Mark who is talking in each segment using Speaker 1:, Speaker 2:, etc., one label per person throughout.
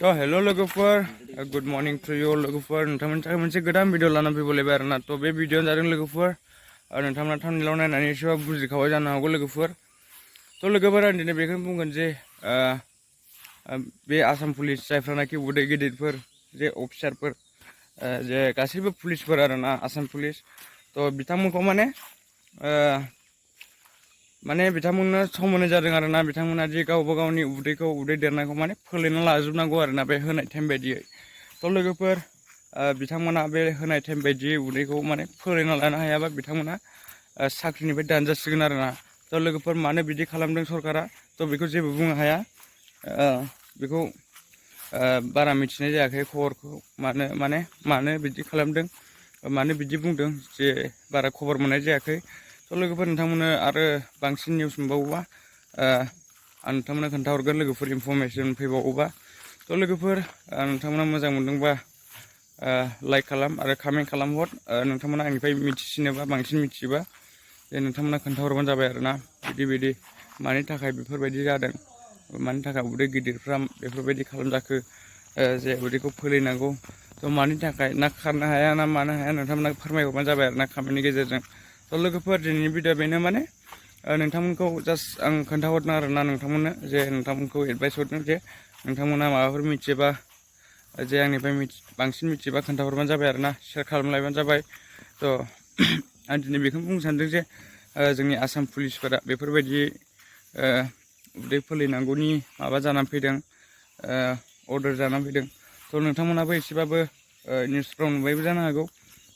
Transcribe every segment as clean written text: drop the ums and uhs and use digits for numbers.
Speaker 1: तो हेलो लोगोफोर good morning to you लोगोफोर नोंथांमोननि थाखाय मोनसे गोदान भिडिअ लाना फैबावलायबाय आरोना तो बे भिडिअ जादों लोगोफोर नोंथांमोना थाम्बनेलाव नायनानै एसेबाबो बुजिखाबाय जानो हागौ लोगोफोर तो लोगोफोर आं दिनै बेखौनो बुंगोन जे बे आसाम पुलिस जायफ्रानाखि उदै गिदिरफोर जे अफिसारफोर जे गासैबो पुलिसफोर आरोना आसाम पुलिस तो बिथांमोनखौ माने बिथांमोननो सम होनाय जादों आरोना बिथांमोना जे गावबा गावनि उदै देरनायखौ माने फोलेना लाजोबनांगौ आरोना बे होनाय टाइम बायदियै तो लोगोफोर बिथांमोना बे होनाय टाइम बायदियै उदैखौ माने फोलेना लानो हायाबा बिथांमोना साख्रिनिफ्राय दानजासिगोन आरोना तो लोगोफोर मानो बिदि खालामदों सरकारा तो बेखौ जेबो बुंनो हाया बेखौ बारा मिथिनाय जायाखै खबरखौ मानो बिदि खालामदों मानो बिदि बुंदों जे बारा खबर मोननाय जायाखै तो लोगोफोर नोंथांमोननो आरो बांसिन निउस मोनबावोबा आं नोंथांमोननो खोन्थाहरगोन लोगोफोर इनफरमेसन फैबावोबा तो लोगोफोर नोंथांमोना मोजां मोनदोंबा लाइक खालाम आरो कमेन्ट खालामहर नोंथांमोना आंनिफ्राय मिथिसिनोबा बांसिन मिथियोबा जे नोंथांमोना खोन्थाहरबानो जाबाय आरोना बिदि मानि थाखाय बेफोरबायदि जादों मानि थाखाय उदै गिदिरफ्रा बेफोरबायदि खालामजाखो जे उदैखौ फोलेनांगौ तो मानि थाखाय ना खारनो हाया ना मानो हाया नोंथांमोना फोरमायहरबानो जाबाय आरोना कमेन्टनि गेजेरजों तो लोगोफोर दिनैनि भिडिअ बेनो माने नोंथांमोनखौ जास्ट आं खोन्थाहरदों आरोना नोंथांमोननो जे नोंथांमोनखौ एडभाइस हरदों जे नोंथांमोना माबाफोर मिथियोबा जे आंनिफ्राय बांसिन मिथियोबा खोन्थाहरबानो जाबाय आरोना शेयार खालामलायबानो जाबाय तो आं दिनै बेखौनो बुंनो सानदों जे जोंनि आसाम पुलिसफोरा बेफोरबायदि उदै फोलेनांगौनि माबा जानानै फैदों अर्डार जानानै फैदों तो नोंथांमोनाबो एसेबाबो निउसफ्राव नुबायबो जानो हागौ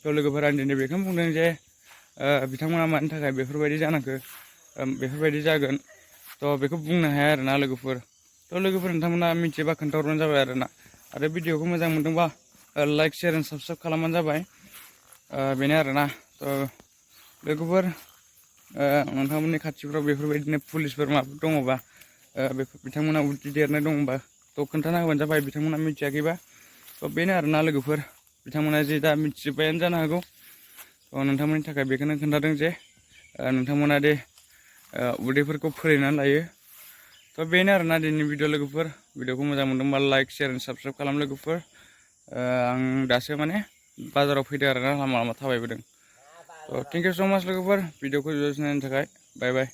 Speaker 1: तो लोगोफोर आं दिनै बेखौनो बुंदों जे बिथांमोना मानि थाखाय बेफोरबायदि जानांगौ बेफोरबायदि जागोन तो बेखौ बुंनो हाया आरोना लोगोफोर तो लोगोफोर नोंथांमोना मिथियोबा खोन्थाहरबानो जाबाय आरोना आरो भिडिअखौ मोजां मोनदोंबा लाइक शेयार एन्ड साबस्क्राइब खालामबानो जाबाय बेनो आरोना तो लोगोफोर नोंथांमोननि खाथिफ्राव बेफोरबायदिनो पुलिसफोर माबाफोर दङबा बिथांमोना उदै देरनाय दङबा तो खोन्थाना होबानो जाबाय बिथांमोना मिथियाखैबा तो बेनो आरोना लोगोफोर बिथांमोना जे दा मिथिजोब्बायानो जानो हागौ तो नोंथांमोननि थाखाय बेखौनो खोन्थादों जे नोंथांमोना दे उदैफोरखौ फोलेनानै लायो तो बेनो आरोना दिनैनि भिडिअ लोगोफोर भिडिअखौ मोजां मोनदोंबा लाइक शेयार एन्ड साबस्क्राइब खालाम लोगोफोर आं दासो माने बाजाराव फैदों आरोना लामा थाबायबोदों तो थेंक इउ स' माच लोगोफोर भिडिअखौ नायनो थाखाय बाय बाय।